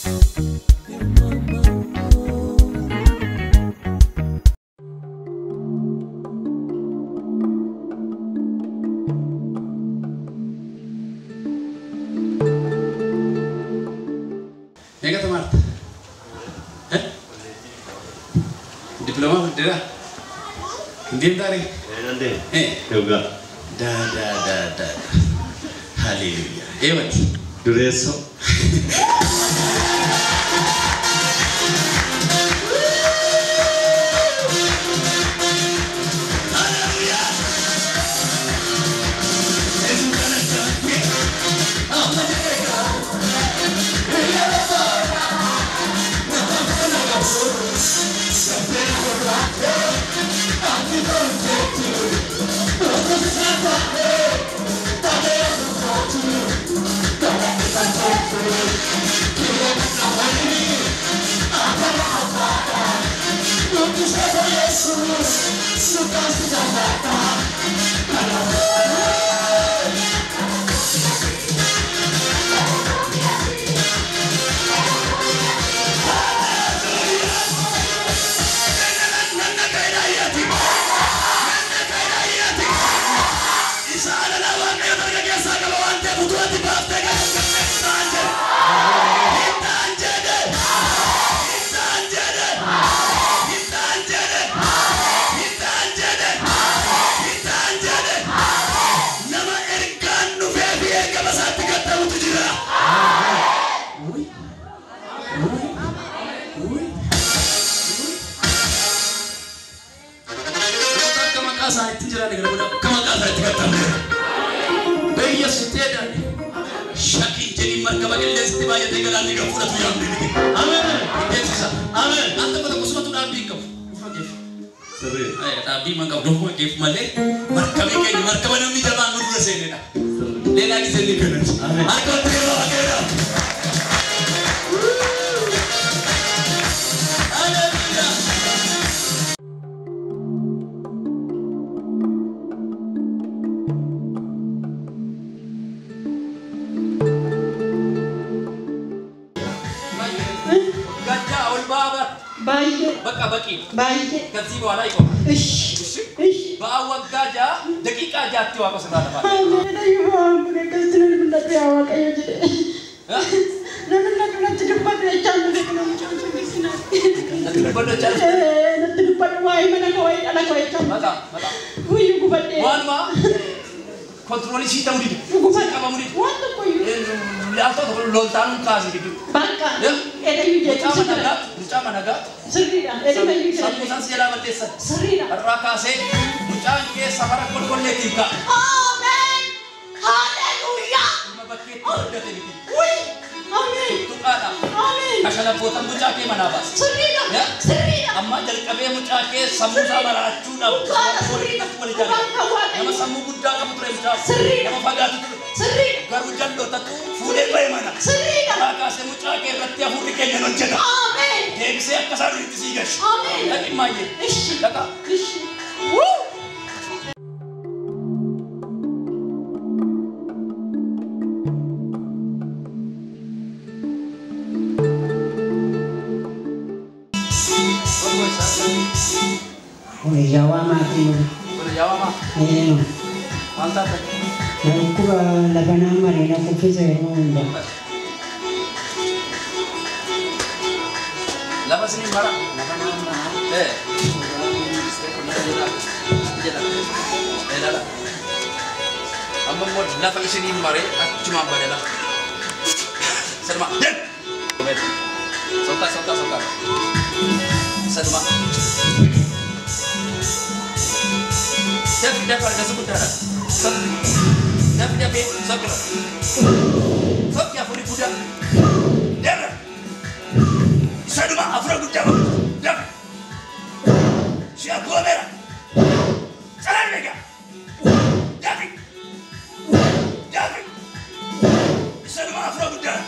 Meeqa tamaarta? Diploma fuddeera? Hin deemtaare? Nan deema. Dhugaa. Da da da da. Haleluuyaa. Eewwati. Dureessoo. ከዚህ በኋላ ይቆማል። እሺ እሺ። በአወጋጃ ደቂቃ ጃቲ ዋቆ ስራ ለፋ ኮንትሮል ሲተው ዲድ ቀበሙ ዲድ ላልቶ ሎልታኑ ካሲ ዲድ ባካ ኤደዩ ጀጫ mucaa sirriidha edemayyuu sammuu isaan si jalaa balleessan sirriidha irraa kaasee mucaan kee safara qulqulleettiin ka'a. Ameen haleluuyaa Ilma bakkeetti guddate miti. Wuy ameen Tuttuqaadha. Ameen Kashalabboota mucaa kee manaa baasa. Sirriidha sirriidha Amma jalqabee mucaa kee sammuu isaa maraachuudhaaf Dhugaadha sirriidha wal ijaare. Nama sammuu guddaa qabu ture mucaa. Sirriidha Nama fagaatu ture. Sirriidha Garuu jallootatu fuudhee ba'e mana. Sirriidha Irraa kaasee mucaa kee irratti hafuurri keenya hojjeta. Ameen Deebisee akka isaa duriitti sii gashu. Ameen Dhaqi maayyee. Ishi Dhaqa. Ishi Dhukkuba lafa namaa na kuffisa yeroo hunda. Lafa sini mara. Eh. Jedha. Amma immoo lafa isinii maree achumaan badala. Saduma. Sokka sokka sokka. Saduma. Dafi dafi harka guddaadha. Sokki. Dafi dafi sokki. Sokki afurii guddaa. Deemna. Saduma afura guddaa bahu. Dafi. Si'a goomeera. Caraan egaa. Dafi. Dafi. Saduma afura guddaa.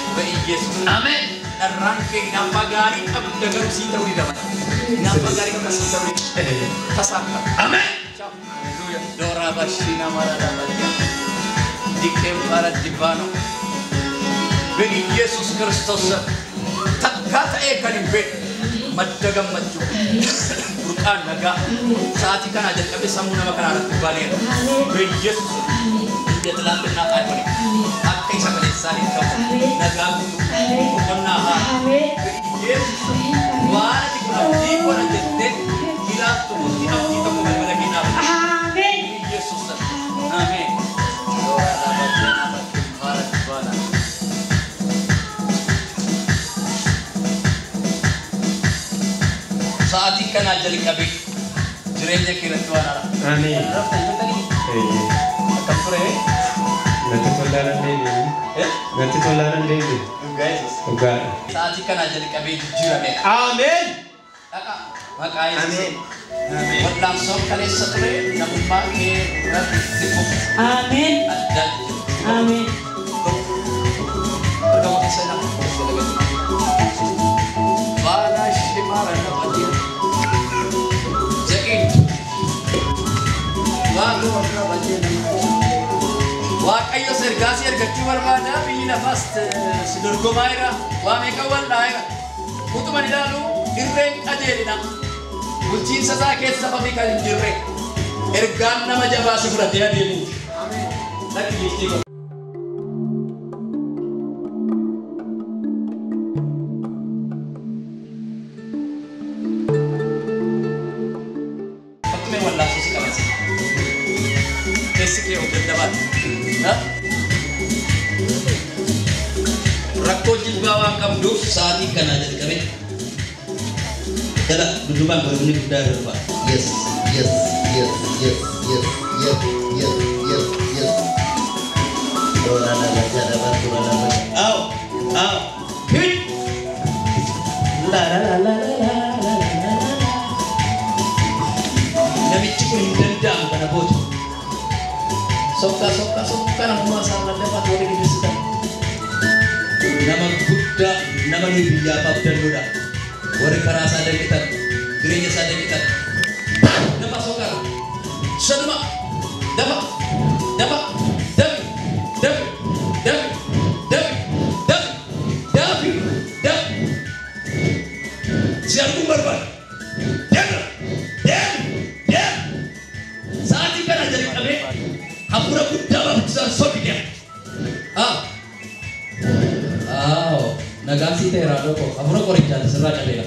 Maqaa Yesuus. Amen. Dharraan kee hinaaffaa gaarii qabda garuu sii ta'uu dida mata. Hinaaffaa gaarii qabda sii ta'uu dida. Tasaakka. Ameen. Dora bashina marada badia. Dikem para divano. በኢየሱስ ክርስቶስ takkaa ta'ee kan hin beekne madda gammachuu burqaan nagaa sa'aatii kanaa jalqabee sammuu nama kanaa irratti baneera. በኢየሱስ እንደ ትላንትና አይሆንም። akka isa kaleessaa hin ta'u. Nagaa guutuu boqonnaa haaraa. በኢየሱስ waan ati kun abdii godha jettee ilaaltu hundi abdii tokko balbala kee dhaabata. Ameen. ኢየሱስ አሜን። Sa'aatii kanaa jalqabee jireenya kee irratti waan haaraa. Ameen. Raftan jirtanii akkam ture? Natti tollaan hin deebi'u. Natti tollaan hin deebi'u. Dhugaa Yesuus. Dhugaadha. Sa'aatii kanaa jalqabee jijjiirameera. Ameen. Dhaqa maqaa Yesuusiin. Wal'aansoon kaleessa ture namummaa kee irratti fufu. Ameen. Addaan jijjiirama. Ameen. Waaqayyo ergaa si ergachuu barbaada biyyi lafaas si dorgomaa jira waa meeqa wal'aa jira utuman ilaalu irreen qajeelina bulchiinsa isaa keessa fafii kan hin jirre ergaan nama jabaa si fudhatee adeemuuti. Lakki giiftii koo. Fakkiin wallaansoo si qabate. Keessi kee of dadhabaadha. Rakkoo jilbaa waan qabduuf sa'aatii kanaa jalqabe jala dudduubaan goromni guddaa irra dhufa. Yes, yes, yes, yes, yes, yes, yes, yes, yes. Dora la la la la la la la. Aw, aw, hit! La la la la la la la la la. Namichi kun hin danda'amu kana booda. Sokka sokka sokka namummaa isaa lallabaa toora gidduusitan. Nama guddaa nama nuyi biyyaaf abdannuudha. Warri karaa isaa danqitan, jireenya isaa danqitan. Nama sokkara. Shanuma. Dafa. Dafa. Dafi. Dafi. Dafi. Dafi. Dafi. Dafi. Dafi. Si arguun barbaada. Deemi. Deemi. Deemi. Sa'aatii kana jalqabee hafuura guddaa baafachiisaan sokki deema. Ah. Aawoo. Nagaan sii ta'eera haadhoo koo. Hafuura qorichaati sirraa cabeera.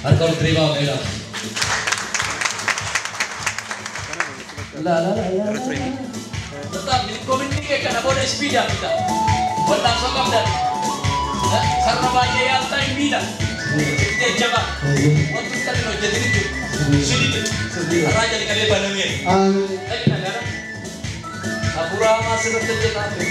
Harka ol diriiraa waaqayyoodhaaf. La la la la. Tataap milkoominni kee kana booda ispiidhaan bita. Wal'aansoo qabdan. Sarara baay'ee yaaltaa hin miidha. Jajjaba. Wanti uffata hin hojjetin hin jiru. Sidide. Karaa jalqabee banameera. Ameen. Dhaqi nagaadha. Hafuura hamaa sirratti hojjetaa ture.